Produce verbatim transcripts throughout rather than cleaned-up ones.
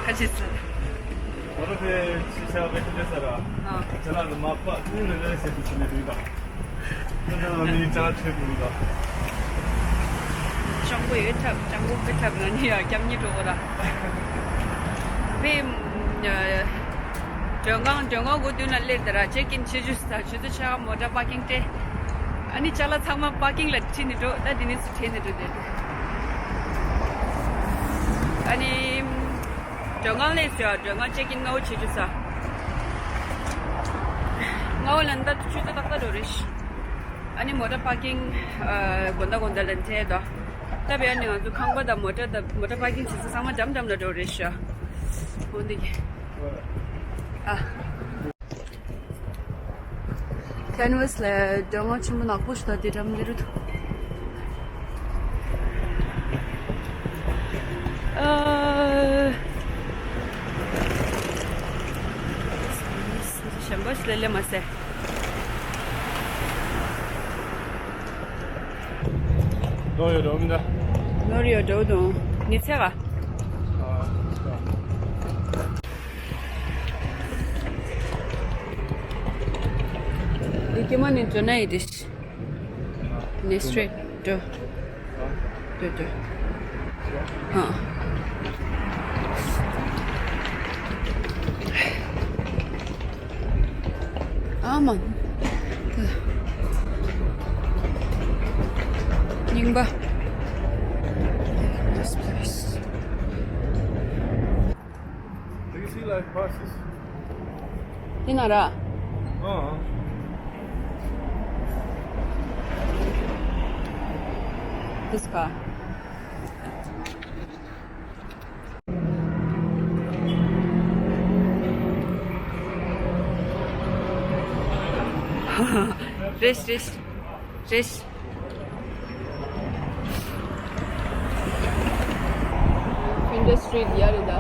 ཁ་ཆེ་ཚུལ། ཨོ་རོ་ཕེ་ཆི་ཤ་བེ་ཏི་ལེ་ས་ར། ཨ། ཅ་ལག་ལ་མ་པ་ཏུན་ལེ་ལེ་ཟེར་དུ་ཆི་ནེ་རི་ད། ཏུན་ལེ་ནི་ཅ་ལག་ཆེ་བུ་རི་ད། ཅང་པོ་ཡོད་ཐབས་ཅང་པོ་བེ་ཐབས་ན་ནི་ཡ་སྐྱབས་གཉིས་འགྲོ་གོ་ར། ཕེ། མགྲོན་ཁང་མགྲོན་ཁང་སྒོ་མདུན་ལ་སླེབས་ད་ར་ཅེག་ཨིན་བྱེད་རྒྱུ་ས་ཆུ་ཚོད་ཆ་མོ་ཊ་པར་ཀིང་སྤྲད། ཨ་ནི་ཅ་ལག་ཚང་མ་པར་ཀིང་ལ་ཁྲིད་ནི་འགྲོ་ད་འདི་ནི་སུ་ཁྲིད་ནི་འགྲོ་དེ། ཨ་ནི། མགྲོན་ཁང་སླེབས་སོང་། མགྲོན་ཁང་ཅེག་ཨིན་སྔ་བོ་བྱེད་རྒྱུ་ས། སྔ་བོ་ལ་ད་ཆུ་ཚོད་ཏག་ཏག་འགྲོ་རེད། ཨ་ནི་མོ་ཊ་པར་ཀིང་ཨ་དགོན་ད་དགོན་ད་ལ་འཐེན་དོ། ད་བས་ནི་ང་ཚོ་ཁང་པ་དང་མོ་ཊ་དང་མོ་ཊ་པར་ཀིང་བྱེད་ས་ཚང་མ་འགྲམ་འགྲམ་ལ་འགྲོ་རེད་ཤག་འོ་འདི་གི། ཨ། ཁེན་ཝས་ལ་སྒྲོན་མ་ཆེན་པོ་ནག་པོ་ཞིག་དང་དེ་འགྲམ་ལ་རུ་ཐུག་ཨ། གཞན་པ་ཞིག་ལ་སླེབས་མ་ཟད། ནོར་ཡོད་འགྲོ་མི་འདྲ། ནོར་ཡོད་འགྲོ་དང་ནི་ཚེ་ག་འདི་ཀྱེ་མ་ནི་འགྲོ་ན་ཡི་དེ་ནི་སི་ཊེ་ཊི་འགྲོ། འགྲོ་འགྲོ། ཧ། ཨ་མ། རྙིང་པ། This place. Do you see like buses? དེ་ན་ར། Uh-huh. This car. རེད་རེད་རེད། Industry ཡ་རེད་ད།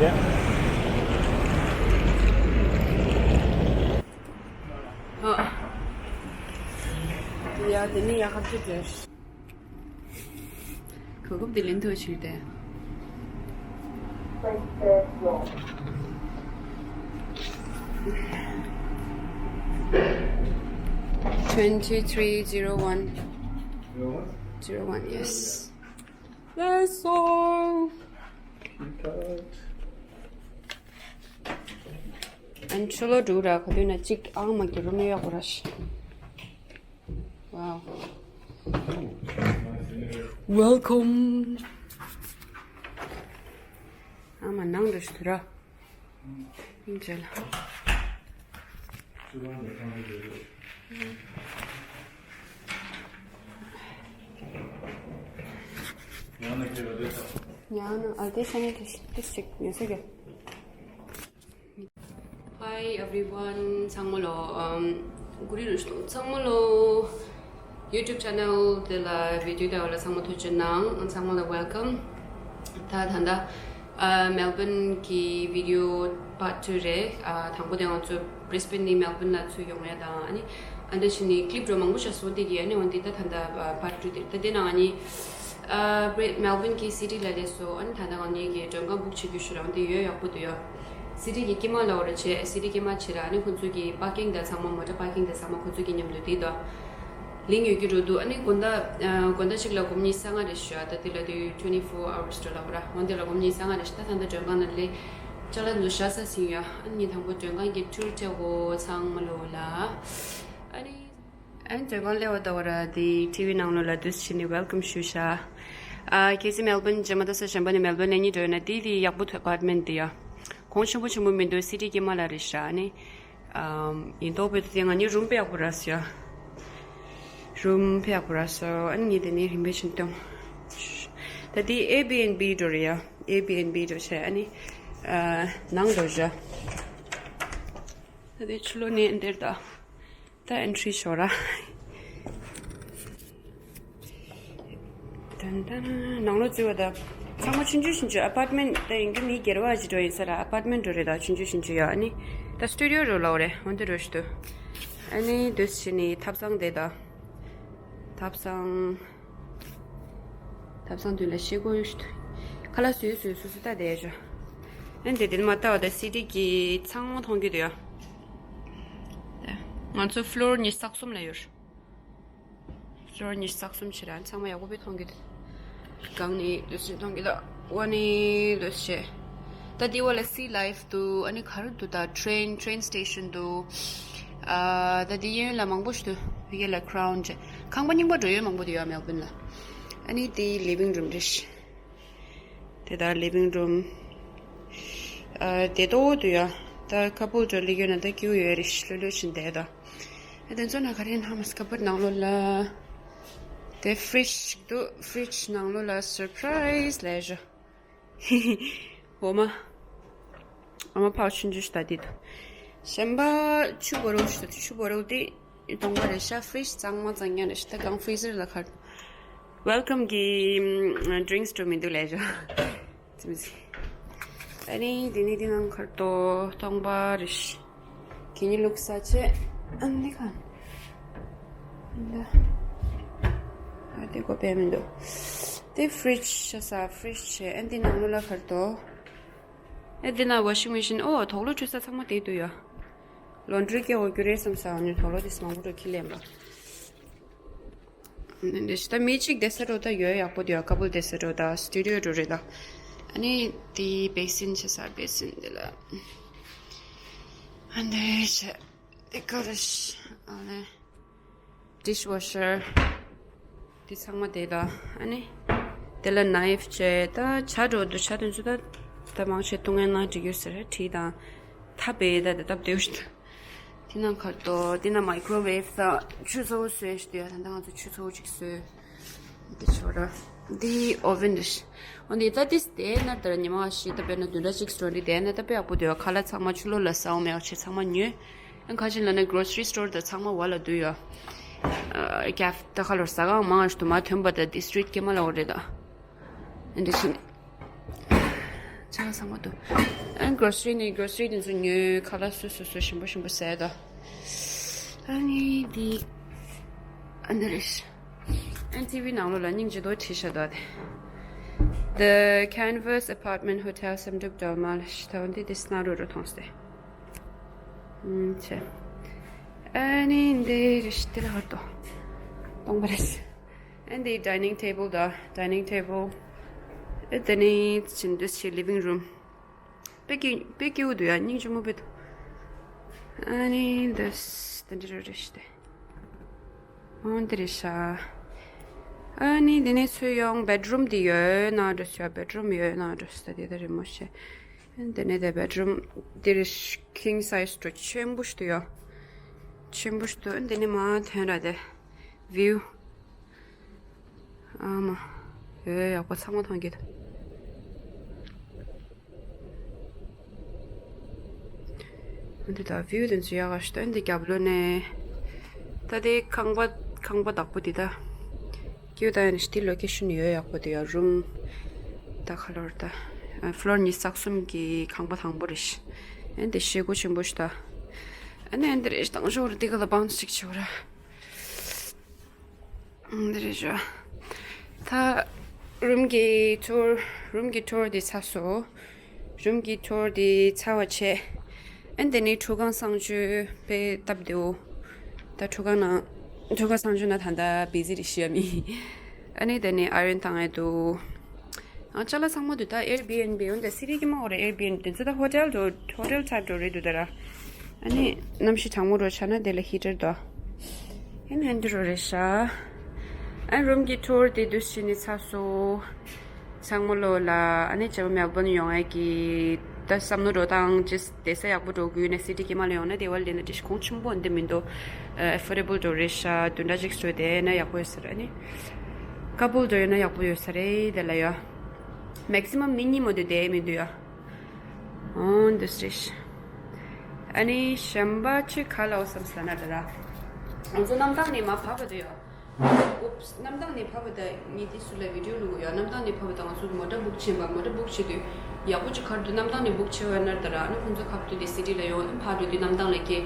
Yeah. ཧ། ཡ་དེ་ནི་ཡ་ཁ་ཅིག་རེད། གོ་སྐབས་དེ་ལེན་ཐུབ་ཕྱིར་ཏེ། Twenty three zero one. Zero one, yes. That's all. ཨན་ཆུ་ལོ་འགྲོ་ར་ག་དུས་ན་གཅིག་ཨང་མ་གི་རུ་མི་ཡག་པོ་ར་ཤི། Wow. Welcome. ཨ་མ་ནང་འགྲོ་ཤི་དུ་ར། ཡིན་ཅེ་ལ། ཡང་ན་ཨ་དེ་ས་ནས་དེ་ཞིག་དེ་ཞིག་ཉོ་ས་གི། Hi everyone. ཚང་མ་ལོ། ཨམ། གུ་རི་རུ་ཤོ། ཚང་མ་ལོ། YouTube channel དེ་ལ་video དེ་ལ་ཚང་མ་ཐུགས་རྗེ་གནང་། ཚང་མ་ལ་welcome. ད་ད་ད། ཨ། Melbourne གི་video part two རེད། ཨ། དང་པོ་དེ་ང་ཚོ་Brisbane ནས་Melbourne ལ་ཚུར་ཡོང་ཡ་དང་། ཨ་ནི་ཨ་འདྲ་བྱས་ནས་clip འདྲ་མང་པོ་ཞིག་བཟོ་བསྡད་ཀྱི། ཨ་ནི་འོན་ཏེ་ད་ད་ད་part two དེ་ད་དེ་ནང་ཨ་ནི། ཨ། Bri- Melbourne གི་city ལ་སླེབས་སོང་། ཨ་ནི་ད་ལྟ་ང་གཉིས་ཀྱིས་མགྲོན་ཁང་book བྱེད་རྒྱུ་ཞུ་ར། འོན་ཏེ་ཡོད་ཡག་པོ་འདུག་ཡ། City གི་དཀྱིལ་མ་ལ་འོ་ར་བྱས། City དཀྱིལ་མ་བྱས་ར། ཨ་ནི་ཁོ་ཚོ་གི་parking དང་ཚང་མ་motor parking དང་ཚང་མ་ཁོ་ཚོ་གི་མཉམ་དུ་དེ་དང་ལིང་ཡོད་ཀྱི་འགྲོ་འདུག་ཨ་ནི་དགོང་དག་ཨ། དགོང་དག་ཅིག་ལ་སྒོར་མོ་ཉི་ཤུ་རྩ་ལྔ་རེ་ཞུ་ཡ། ད་དེ་ལ་དུས་twenty four hours འགྲོ་ལ་འོ་ར། འོན་ཏེ་ལ་སྒོར་མོ་ཉི་ཤུ་རྩ་ལྔ་རེ་ཞུ། ད་ད་ལྟ་མགྲོན་ཁང་ནང་ལ་ཅ་ལག་འདི་བཞག་ས་ཟིན་ཡ། ཨ་ནི་དང་པོ་མགྲོན་ཁང་གི་tour སྤྲད་གོ། ཚང་མ་ལོ་ལ། ཨ་ནི། ཨན་ཇེ་གོན་ལེ་བ་ད་བ་ར་དེ་ཊི་ཝི་ནང་ལོ་ལ་དུས་ཕྱིན་ནས་welcome ཞུ་ཤ། ཨ། ཁྱེད་ཚོ་Melbourne རྗེས་མ་ད་ས་གཞན་པ་ནས་Melbourne ནས་གཉིས་འགྲོ་ཡོད་ན་དེ་དེ་ཡག་པོ་ཐོབ། apartment དེ་ཡ། གོང་ཆེན་པོ་ཆེན་པོ་མི་འདུག city དཀྱིལ་མ་ལ་རེད་ཤ། ཨ་ནི། ཨམ། ཡིན་མདོག་དཔེ་དེ་ང་གཉིས་རུམ་དཔེ་ཡག་པོ་ར་ཤ། རུམ་དཔེ་ཡག་པོ་ར་ཤ། ཨ་ནི་ངས་དེ་ནས་རིམ་པས་ཕྱིན་གཏོང་། ད་དེ་Airbnb འགྲོ་རེད་ཡ། Airbnb འགྲོ་བྱས་ཨ་ནི། ཨ། ནང་འགྲོ་ཤ། ད་དེ་ཆུ་ལོ་ནས་འདིར་ད། ད་entry ཞོག་ར། ཏན་ཏན། ནང་ལོགས་བརྩི་བ་ད། ཚང་མ་ཆུང་ཆུང་ཆུང་ཆུང་། apartment ད་ཡིན་གྱི་མི་སྒེར་བ་ཅིག་འགྲོ་ཡིན་ས་ར། apartment འགྲོ་རེད་ད། ཆུང་ཆུང་ཆུང་ཆུང་ཡོད། ཨ་ནི་ད་studio རུ་ལོག་རེད། འོན་ཏེ་འགྲོ་ཞུ་དུ། ཨ་ནི་འདུག་སེ་བྱས་ནས་ཐབ་ཚང་དེ་དང་། ཐབ་ཚང་། ཐབ་ཚང་དུས་ལ་ཤེལ་སྒོ་ཡོད་ཤི། ཁ་ལག་བཟོས་བཟོས་སོ་སོ་ལྟ་བསྡད་ཤག་ཨ་ནི་དེ་དེ་མ་ལྟ་བ་དང་སི་ཊི་གི་ཚང་མ་མཐོང་གི་འདུག་ཡ། ང་ཚོ་ཕློར་ཉི་ཤུ་རྩ་གསུམ་ལ་ཡོད། ཕློར་ཉི་ཤུ་རྩ་གསུམ་ཕྱིར་ར་ཚང་མ་ཡག་པོ་དཔེ་མཐོང་གི་འདུག་སྒང་ནས་འདུག་སེ་མཐོང་གི་འདུག་འོག་ནས་འདུག་སེ། ད་འདི་བ་ལ་སི་ལའིཕ་འདུག་ཨ་ནི་ག་རེ་འདུག་ད་ཊེན་ཊེན་སི་ཊེ་ཤན་འདུག་ཨ་ད་འདི་གཡས་གཡོན་ལ་མང་པོ་ཞིག་འདུག་ཕ་གི་ལ་ཁི་རའུན་ཌི་བྱས། ཁང་པ་རྙིང་པ་འགྲོ་ཡུལ་མང་པོ་འདུག་ཡ་མེལ་བྷོན་ལ། ཨ་ནི་འདི་ལི་ཝིང་རུམ་རེད། དེ་དག་ལི་ཝིང་རུམ། ཨ་དེ་ཏོག་འདུག་ཡ། ད་ཁ་པལ་འགྲོ་སླེབས་ཡོད་ན་ད་སྐྱིད་པོ་ཡོད་རེད། ལྷོད་ལྷོད་བྱས་བསྡད་ད། ཨ་དེ་ཚོ་ན་ག་རེ་ཡིན་ཧ་མ་སི་ཀ་པར་ནང་ལོགས་ལ། དེ་ཕི་རིཇ་ཞིག་འདུག་ཕི་རིཇ་ནང་ལོགས་ལ་སར་པ་རའིཛ་ལབ་ཤག་འོ་མ། འོ་མ་ཕར་ཆུང་ཆུང་ཞིག་ད་དེ་འདུག་གཞན་པ་ཆུ་བོ་རོལ་ཞིག་ད་ཆུ་བོ་རོལ་དེ་སྟོང་པ་རེད་ཤག་ཕི་རིཇ་གཙང་མ་གཙང་རྐྱང་རེད་ཤག་ད་གང་ཕི་རི་ཛར་ལ་ཁར། ཝེལ་ཀམ་གི་ཌི་རིང་སི་འགྲོ་མི་འདུག་ལབ་ཤག་ཙི་མི་ཙི། ཨ་ནི་དེ་ནི་དེ་ནང་ཁར་ཏོ་སྟོང་པ་རེད། གད་སྙིགས་བླུགས་ས་བྱས། ཨ་ནི་གང་། འདི། ཨ་དེ་གོ་བས་མི་འདུག་དེ་ཕི་རིཇ་ཤ་ས་ཕི་རིཇ་བྱས། ཨ་འདི་ནང་ལོགས་ལ་ཁར་ཏོ། ཨ་འདི་ན་ཝ་ཤིང་མེ་ཤིན། ཨོ་དོག་ལོ་བཀྲུ་ས་ཚང་མ་དེ་འདུག་ཡ། ལོན་ཌི་རི་སྐྱེལ་དགོས་རྒྱུ་རེད་བསམ་ས། ཨ་ནི་དོག་ལོ་དེ་མང་པོ་འགྲོ་ཁྱི་ལེན་པ། འདི་ད་མི་གཅིག་བསྡད་ས་འགྲོ་ད་ཡོད་ཡག་པོ་འདུག་ཡ། ཁ་པལ་བསྡད་ས་འགྲོ་ད་སི་ཊུ་ཌི་ཡོ་འགྲོ་རེད་ད། ཨ་ནི་དེ་བེ་སིན་བྱས་ས་བེ་སིན་འདི་ལ། ཨ་འདི་བྱས་དེ་ག་རེ་ཨ་ནི་ཌིཤ་ཝ་ཤར་དེ་ཚང་མ་དེ་ད། ཨ་ནི་དེ་ལ་ནའིཕ་བྱས་ད་ཇ་འགྲོ་འདུག་ཇ་དེ་ཚོ་ད་ད་མང་ཆེ་བཏུང་ཡ་ན་འགྲིག་ཡོད་ཟེར་གྲིས་དང་ཐབ་པའི་ད་དེ་སྟབས་བདེ་བོ་ཞིག་འདུག་དེ་ནང་ཁར་ཏོ་དེ་ན་མའི་ཀོ་རོ་ཝེབ་དང་ཆུ་ཚ་བོ་བཟོས་ཤི་དུས་ཡ། ད་ལྟ་ང་ཚོ་ཆུ་ཚ་བོ་ཅིག་བཟོས། འདི་ཆོ་ར། འདི་ཨོ་ཝན་རེད། འོ་འདི་ད་ཏིས་དེ་ན་ད་ཉི་མ་བཞི་ད་དཔེར་ན་བདུན་ཕྲག་གཅིག་སོང་འདི་དེ་ན་ད་དཔེ་ཡག་པོ་འདུག་ཡ། ཁ་ལག་ཚང་མ་ཆུ་ལོག་ལ་ཟ་འོང་མེད་པ་བྱས་ཚང་མ་ཉོས། ཨ་ཁ་ཅིག་ལ་ན་གྲོ་སི་རི་སི་ཊོར་ད་ཚང་མ་བ་ལ་འདུག་ཡ། ཨ་ཀེབ་ད་ཁ་ལོར་ཟ་ཁང་མང་ཞིག་ཏུ་མ་ཐོན་པ་ད་དེ་སི་ཊི་རིཊ་ཀེ་མ་ལ་འོ་རེད་ད། འདི་ཕྱིན། ཆང་ཚང་མ་འདུག་ཨ་གྲོ་སི་རི་ནས་གྲོ་སི་རི་དེ་ཚོ་ཉོས། ཁ་ལག་སོ་སོ་སོ་ཞིམ་པོ་ཞིམ་པོ་ཟས་དང་། ཨ་ནི་འདི་ཨ་འདི་རེད། ཨན་ཊི་ཝི་ནང་ལོགས་ལ་སྙིང་རྗེ་མདོག་བྲིས་ཤག་འདུག་སྟེ། The Canvas Apartment Hotel Samdrup Dolma ལ་ཞིག་ད་འདི་དེ་སྣ་རུ་རུ་མཐོང་སྟེ། ཨུམ་ཆེ། ཨ་ནི་འདི་རེད་ཤག་འདི་ལ་ཧར་ཏོ། སྟོང་པ་རེད། ཨ་ནི་འདི་ཌའི་ནིང་ཊེ་བལ་དང་ཌའི་ནིང་ཊེ་བལ། ཨ་དེ་ནི་ཕྱིན་འདི་ཕྱི་ལི་ཝིང་རུམ། དཔེ་སྐྱིད་དཔེ་སྐྱིད་པོ་འདུག་ཡ། སྙིང་རྗེ་མོ་དཔེ་འདུག་ཨ་ནི་འདི་འདི་རེ་རེ་ཞིག་སྟེ། འོ་འདི་རེད་ཤག་ཨ་ནི་འདི་ནས་ཚུར་ཡོང་བེད་རུམ་འདི་ཡོད་ན་འགྲོ་ཤག་བེད་རུམ་ཡོད་ན་འགྲོ་ཤག་འདི་ད་རི་མོ་བྱས། ཨ་འདི་ནས་དེ་བེད་རུམ་འདི་རེད་ཤག་ཀིང་སའིཛ་འགྲོ་ཆེན་པོ་ཞིག་འདུག་ཡ། ཆེན་པོ་ཞིག་འདུག་འདི་ནས་མར་ཐོན་ར་དེ་བིའུ། ཨ་མ། ཡོད་ཡག་པོ་ཚང་མ་མཐོང་གི་འདུག་འདི་ད་བིའུ་དེ་ཚོ་ཡག་ག་ཞིག་འདུག་འདི་རྒྱབ་ལོགས་ནས། ད་དེ་ཁང་པ་ཁང་པ་བདག་པོ་འདི་ད། ཀྱུ་ད་ཡིན་ཞིག་འདི་ལོ་ཀེ་ཤན་ཡོད་ཡག་པོ་འདུག་ཡ། རུམ་ད་ཁ་ལོར་ད། ཕློར་ཉི་ཤུ་རྩ་གསུམ་གི་ཁང་པ་དང་པོ་རེད་ཤག་ཨ་འདི་ཤེལ་སྒོ་ཆེན་པོ་ཞིག་ད། ཨ་ནི་ཨ་འདི་རེད་ཤག་དང་ཞོར་འདི་ག་ལ་བང་ཅིག་ཆེ་བ་ར། འདི་རེད་ཤག་ད་རུམ་གྱི་ཊུར་རུམ་གྱི་ཊུར་འདི་ཚར་སོང་། རུམ་གྱི་ཊུར་འདི་ཚར་བ་བྱས། ཨ་འདི་ནི་ཁྲུས་ཁང་གསང་སྤྱོད་དཔེ་སྟབས་བདེའོ། ད་ཁྲུས་ཁང་ནང་ཁྲུས་ཁང་གསང་སྤྱོད་ནང་ད་ལྟ་བི་ཟི་རེད་ཤག་མི། ཨ་ནི་དེ་ནི་ཨ་རོན་བཏང་ཡས་འདུག་ཨ་ཅ་ལག་ཚང་མ་འདུག་ད་ཨེར་བི་ཨེན་བི་འོན་ཏེ་སི་ཊི་གི་མ་འོ་རེད། ཨེར་བི་ཨེན་བི་དེ་ཚོ་ད་ཧོ་ཊེལ་འགྲོ་ཧོ་ཊེལ་ཊའིབ་འགྲོ་རེད་འདུག་ད་ར། ཨ་ནི་གནམ་གཤིས་གྲང་མོ་འགྲོ་ཆགས་ན་དེ་ལ་ཧི་ཊར་འདུག་ཨ་ནི་ཨ་འདི་རུ་རེད་ཤག་ཨ་རུམ་གྱི་ཊུར་དེ་འདུག་སེ་བྱས་ནས་ཚར་སོང་། ཚང་མ་ལོ་ལ་ཨ་ནི་བྱས་པ་མེལ་བྷོན་ཡོང་ཡས་ཀྱི་ད་བསམ་བློ་འགྲོ་སྟངས་ཅིག་བསྡད་ས་ཡག་པོ་འགྲོ་དགོས་ནས་སི་ཊི་གི་མ་ལ་ཡོང་ན་དེ་བ་ལས་ན་དེ་གོང་ཆེན་པོ་འདི་མི་འདུག་ཨ་ཨེ་ཕོར་ཌེ་བལ་འགྲོ་རེད་ཤག་བདུན་ཕྲག་གཅིག་ཙམ་བསྡད་ན་ཡག་པོ་ཡོད་ས་རེད། ཨ་ནི་ཀ་པལ་འགྲོ་ཡོད་ན་ཡག་པོ་ཡོད་ས་རེད། དེ་ལ་ཡ་མེག་སི་མམ་མི་གཉིས་མ་གཏོགས་བསྡད་མི་འདུག་ཡ། འོ་འདི་སྲིད། ཨ་ནི་གཞན་པ་ཅིག་ག་ལ་འོ་བསམ་ཟེར་ན་ད་ར། ང་ཚོ་གནམ་ཐང་ནས་མར་བབས་པ་དེ་ཡོད། ཨུབས། གནམ་ཐང་ནས་བབས་པ་དེ་ངས་དེ་ཚོ་ལ་བི་ཌིའོ་བླུགས་ཡོད། གནམ་ཐང་ནས་བབས་པ་དང་ང་ཚོ་མོ་ཊ་བུག་བྱས་པ། མོ་ཊ་བུག་བྱེད་དུས་ཡག་པོ་ཅིག་ག་རེ་འདུག་གནམ་ཐང་ནས་བུག་བྱས་པ་ན་ད་ར། ཨ་ནི་ཁོང་ཚོ་ཁ་ཐུག་དེ་སི་ཊི་ལ་ཡོང་། ཨ་ནི་ཕར་འགྲོ་དུས་གནམ་ཐང་ལ་སྐྱེལ།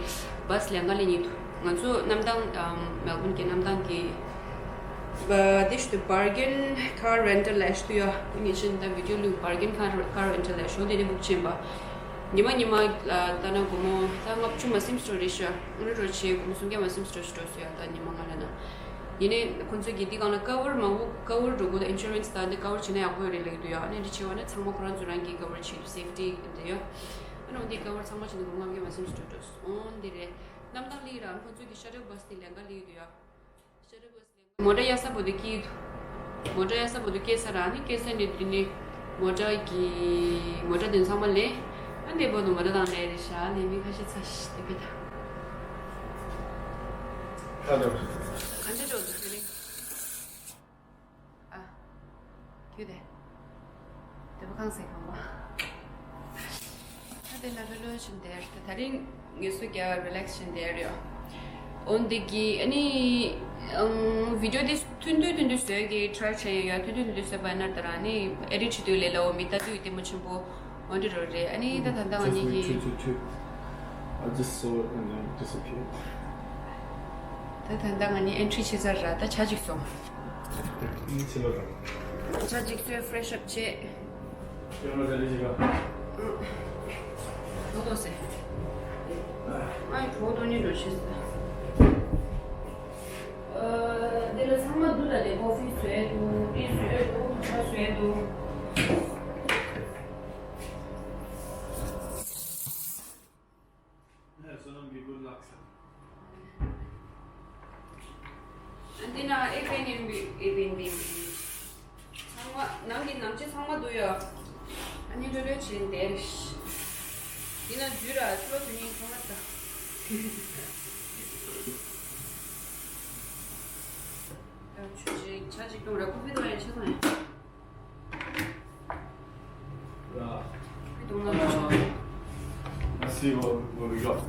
བྷ་སི་ལེན་ག་ལེན་གྱི་འདུག་ང་ཚོ་གནམ་ཐང་ཨམ་མེལ་བོན་གྱི་གནམ་ཐང་གི་བ་དེ་ཞུ་དུ་bargain car rental ལས་ཞུ་དུ་ཡ། ངས་ཤེས་ན་ད་video ལུ་bargain car car rental ལས་ཞུ་དེ་ནས་book བྱས་པ། ཉི་མ་ཉི་མ་ལ་ད་ན་སྒོར་མོ་ད་ལྔ་བཅུ་མ་ཟིན་སྤྲོ་རེད་ཤག་ཨ་ནི་རོ་ཆེ་སྒོར་མོ་སུམ་བརྒྱ་མ་ཟིན་སྤྲོ་ཞུ་འགྲོ་སོ་ཡ། ད་ཉི་མ་ལྔ་ལ་ན། ཡིན་ནས་ཁོང་ཚོ་གི་འདི་སྒང་ལ་cover མང་པོ་cover འགྲོ་དགོས། ད་insurance ད་འདི་cover བྱེད་ན་ཡག་པོ་ཡོད་རེད་ལབ་ཀྱི་འདུག་ཡ། ཨ་ནི་འདི་བྱས་པ་ན་ཚང་མ་ཁོ་རང་ཚོ་རང་གི་cover བྱེད་safety འདི་ཡ། ཨ་ནི་འདི་cover ཚང་མ་བྱེད་ན་སྒོར་མོ་ལྔ་བརྒྱ་མ་ཟིན་སྤྲོ་འགྲོ་སོང་འདི་རེད། གནམ་ཐང་ལི་རང་ཁོང་ཚོ་གི་shuttle bus དེ་ལེན་ག་ལི་འདུག་ཡ། མོ་ཊ་གཡར་ས་བར་དུ་སྐྱེལ། མོ་ཊ་གཡར་ས་བར་དུ་སྐྱེལ་ས་ར་ནི་སྐྱེལ་ས་ནས་དེ་ནི་མོ་ཊ་གི་མོ་ཊ་དེ་ཚང་མ་ལེན། ཨ་ནི་བར་དུ་མོ་ཊ་དང་ལེན་རེད་ཤག་ལེན་མི་ཁ་ཤས་ཚ་ཤི་དེ་བས་ད། ཁ་འདོར། ག་འདྲ་འགྲོ་འདུག་དེ་རིང་། ཨ། ཁྱོད་དེ། དེ་བ་གང་ཟེར་གང་བ། ད་དེ་ན་ལོ་ལོ་བཞིན་དེར་ད་ད་རིང་ངལ་གསོ་རྒྱག་relax བཞིན་དེར་ཡོད། འོན་ཏེ་གི་ཨ་ནི་ཨང་video དེ་ཐུང་ཐུང་ཐུང་ཐུང་བཟོས་གི་try བྱས་ཡོད། ཐུང་ཐུང་ཐུང་ཐུང་བཟོས་པ་ན་ད་རང་ནི་edit བྱེད་དུས་ལས་ལའོ་མི་ལྟ་དུས་ལྟད་མོ་ཆེན་པོ་འོན་ཏེ་རོ་རེད། ཨ་ནི་ད་ད་ད་ང་གཉིས་ཀྱི། Just wait, wait, wait, wait. I just saw it and then it disappeared. ད་ད་ད་ང་གཉིས་entry བྱེད་ཚར་ར་ད་ཆ་གཅིག་སོང་། ཆ་གཅིག་སོང་། fresh up བྱས། ཁྱོད་རང་ག་རེ་བྱེད་ག། ཨུ། ལོ་ཏོག་ཟེར། ཨ་གྲོགས་ཏོ་ནི་འགྲོ་ཆེ་ཟེར། ཨ་འདི་ལ་ཚང་མ་འདུག་ད་དེ་coffee བཟོས་འདུག་ཏི་བཟོས་འདུག་ཇ་བཟོས་འདུག་བསོད་ནམས་ཀྱི་good luck ཟེར། འདི་ན་Airbnb Airbnb ཚང་མ་ནང་གི་ནང་ཆེ་ཚང་མ་འདུག་ཡོད། ཨ་ནི་ལྷོད་ལྷོད་བྱས་བསྡད། འདི་ན་འཇུ་ར་ཚུར་ལ་དུས་ཉིན་ཚང་མ་ད། ཆུ་ཅིག་ཇ་ཅིག་བཏུང་ར་ཁོ་ཕི་དོ་ཡང་ཆེ་ཚང་ཡང་། Let's see what, what we got.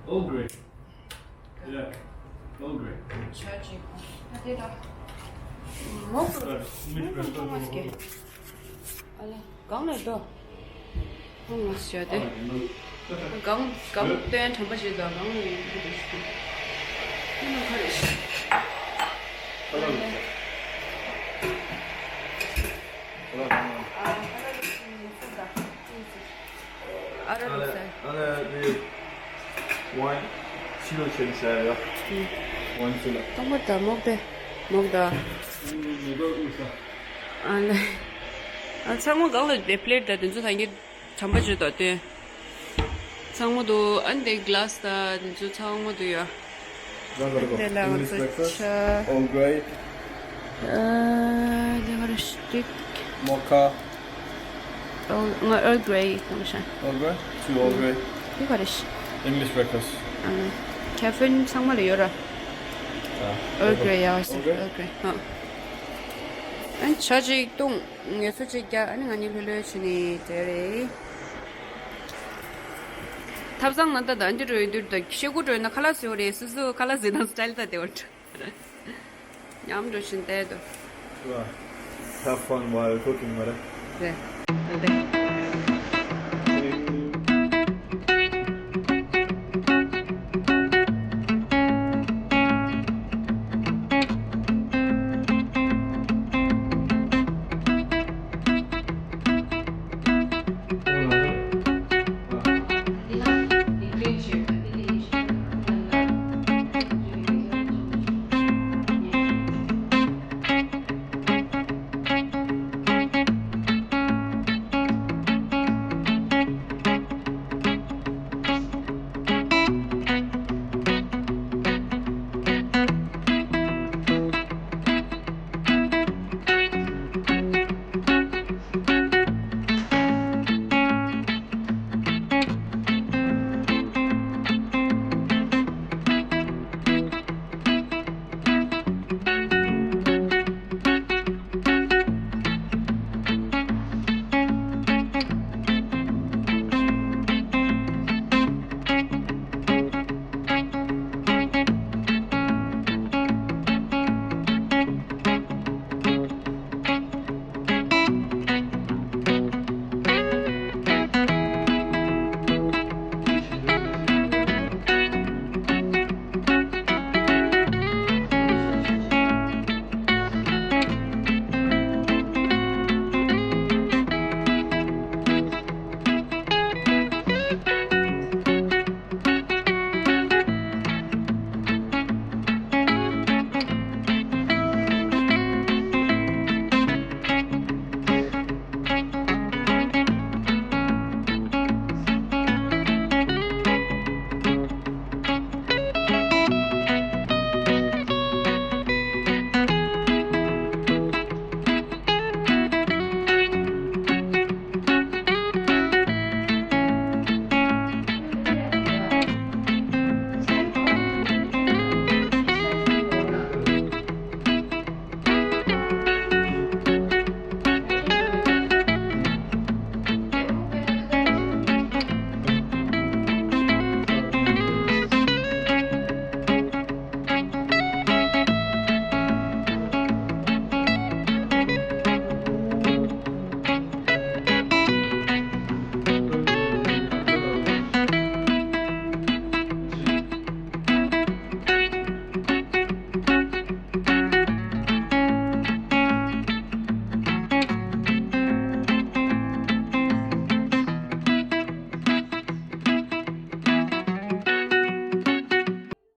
Earl Grey. Yeah, Earl Grey. ཇ་ཅིག་ད་དེ་ད། མོག་ཏུ། མོག་ཏུ་མ་སྐྱེ། ཨ་ལ། གང་ལ་འགྲོ། ཁོང་ང་ཞོ་དེ། གང་གང་སྟོན་དྲན་པ་ཞིག་དང་གང་ལ་ཡིན་གྱི་རེད་ཤི། ཁོང་ང་ཁ་རེད་ཤི། ཨ་ཁ་ལ་ལུག་ས། ཨ་ཁ་ལ་ལུག་ས་ཡིན་སུ་ད། ཨ་ར་ལུག་ས། ཨ་ལ་ལུག་ས། Wine ཕྱི་ལོ་ཆེན་ཟེར་ཡ། Wine ཕྱི་ལོ། ཏོག་མ་ད་མོག་དེ། མོག་ད། མོག་ད་ཨུ་ས། ཨ་ལེ། ཨ་ཚང་མ་གང་ལ་དེ་plate ད་དེ་ཚོ་ཐང་གི་དམ་པ་བརྗོད་དོ་དེ། ཚང་མ་དུ་ཨ་ནི་དེ་glass ད་དེ་ཚོ་ཚང་མ་དུ་ཡ། དེ་ལ་ང་ཚོ་ཆ། Earl Grey། ཨ་དེ་ག་རེ་stick Mocha། ཨོ་ང་Earl Grey ཡིན་ཤག Earl Grey། Two Earl Grey། དེ་ག་རེ་ཤི། English breakfast། ཨ་caffeine ཚང་མ་ལ་ཡོད་ར། ཨ་Earl Grey ཡ་Earl Grey། Earl Grey། ཨ་ཨ་ཇ་ཅིག་བཏུང་། ངལ་གསོ་ཅིག་རྒྱག་ཨ་ནི་ང་གཉིས་ལྷོད་ལྷོད་བྱས་ནས་བསྡད་རེད། ཐབ་ཚང་ན་ད་ད་འདི་འགྲོ་ཡོད་དུས་ད་ཤེལ་སྒོ་འགྲོ་ཡོད་ན་ཁ་ལག་བཟོས་རེད། སོ་སོ་ཁ་ལག་བཟོས་དང་style ད་དེ་བར་འགྲོ། མཉམ་འགྲོ་བཞིན་བསྡད་དོ། Have fun while cooking མ་རེད། རེད། ཨ་ལེ།